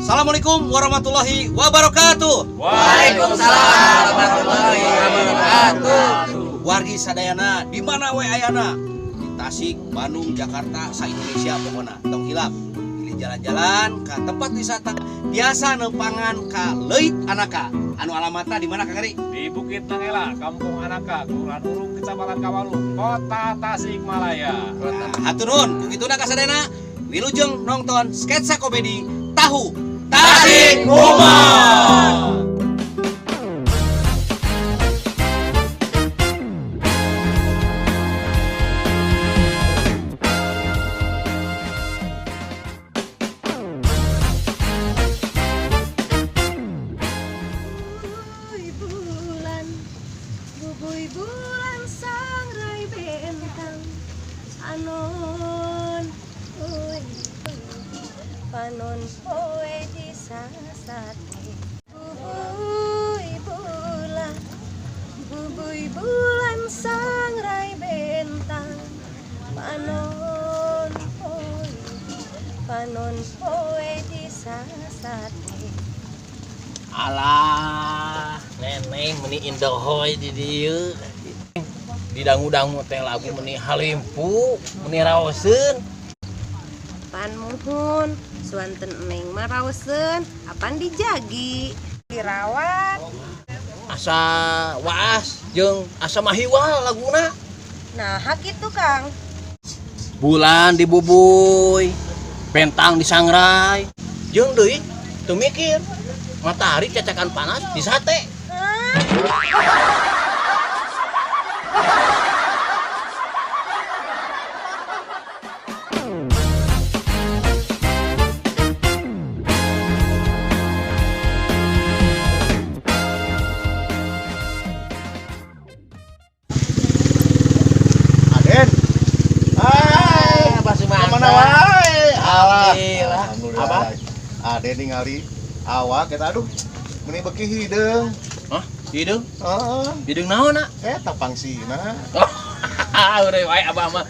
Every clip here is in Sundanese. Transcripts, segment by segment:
Assalamualaikum warahmatullahi wabarakatuh. Waalaikumsalam warahmatullahi wabarakatuh. Wargi sadayana di mana we ayana? Di Tasik, Bandung, Jakarta, sa Indonesia pokona. Tong hilap. Pilih jalan-jalan ke tempat wisata biasa nepangan ka Leuit Anaka. Anu alamatna di mana, Kang Eri? Di Bukit Nangela, Kampung Anaka, Kelurahan Urung, Kecamatan Kawalu, Kota Tasikmalaya. Nah, hatur nuhun ku kituna ka sadayana. Wilujeng nonton sketsa komedi Tahu Tasik Humor. Bubuy bulan, bubuy bulan sangrai bentang, anon poe, panon poe disasate. Bubuy bulan sangrai bentang, panon poe, panon poe disasate. Alah, neneng meni indohoy di dieu. Di dangu-dangu teh lagu meni halimpu, meni raoseun. Pan muhun, suanten neng mah raoseun, apan dijagi, dirawat. Asa waas jeung asa mahiwal laguna. Nah, kitu, Kang. Bulan dibubuy, bentang disangrai, jeung deui teu mikir. Matahari cacakan panas di sate. Hah? Aden. Hai. Abah Sumanta. Kemana wae? Alah. Alhamdulillah. Alhamdulillah. Abah? Aden ningali awak kita, aduh. Meni beuki hideung. Hah? Hideung? Heeh. Hideung naon, nak? Eta pangsina. Udah wae abah mah.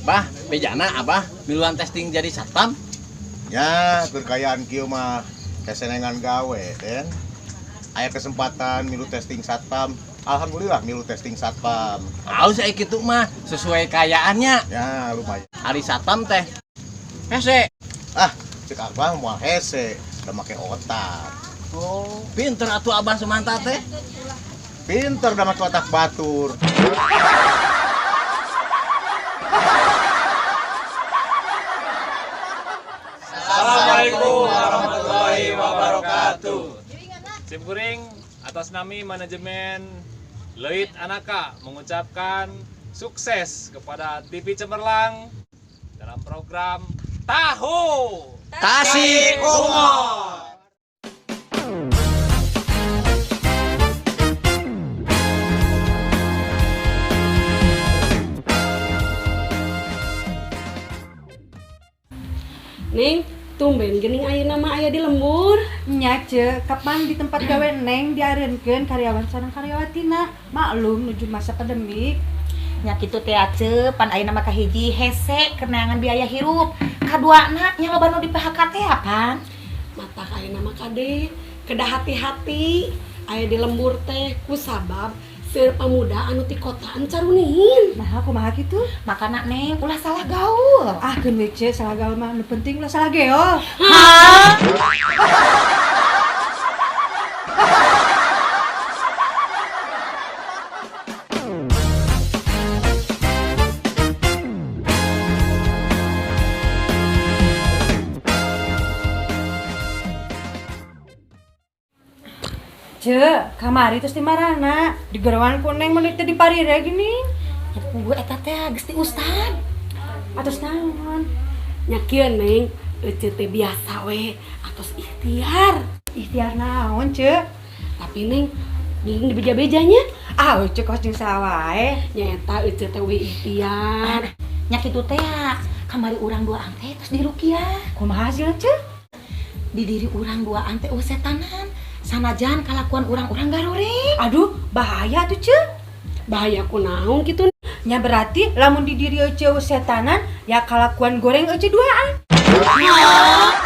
Bah, bejana abah miluan testing jadi satpam. Ya, keur kieu mah kesenengan gawe, Den. Aya kesempatan milu testing satpam. Alhamdulillah milu testing satpam. Halus saya kitu mah sesuai kayaannya. Ya, lumayan. Ari satpam teh. Hese. Ah, cek abah moal hese, udah make otak. Oh, pinter atuh abah Sumanta teh. Pinter udah make otak batur. Assalamualaikum warahmatullahi wabarakatuh. Sim kuring atas nami manajemen Leuit Anaka mengucapkan sukses kepada TV Cemerlang dalam program Tahu Tasik Humor. Neng, tumben geuning ayeuna mah aya di lembur. Nya, Ce, kapan di tempat gawe neng diareunkeun karyawan sareng karyawatina. Maklum nuju masa pandemik. Nya kitu teh, Ace, pan ayeuna mah kahiji hese keur neangan biaya hirup. Kaduana nya loba nu di PHK teh apaan? Matak ayeuna mah kade, kedah hati-hati aya di lembur teh kusabab seueur pamuda anu ti kotaan carunihin. Nah, kumaha kitu? Makana neng ulah salah gaul. Ah, keun we, Ce, salah gaul mah nu penting ulah salah geol. Hah? Ce, kamari terus di marana? Di gerawan ku neng meuni teh di parire gini. Nya puguh eta teh geus di ustad. Atos naon? Nya kieu, Neng, ece teh biasa we atos ikhtiar. Ikhtiar naon, Ce? Tapi Neng, bingung di beja-bejanya. Ah, Ece kos jeung saha wae. Nya eta ece teh we ikhtiar. Nya kitu teh kamari urang duaan teh terus dirukiah. Kumaha hasilna, Ce? Di diri urang duaan teh eueuh setanan. Sanajan kalakuan urang-urang garoring. Aduh, bahaya tuh, Ce. Bahaya kunaon kitu? Nya berarti lamun di diri Ece setanan, ya kalakuan goreng Ece duaan. Hah?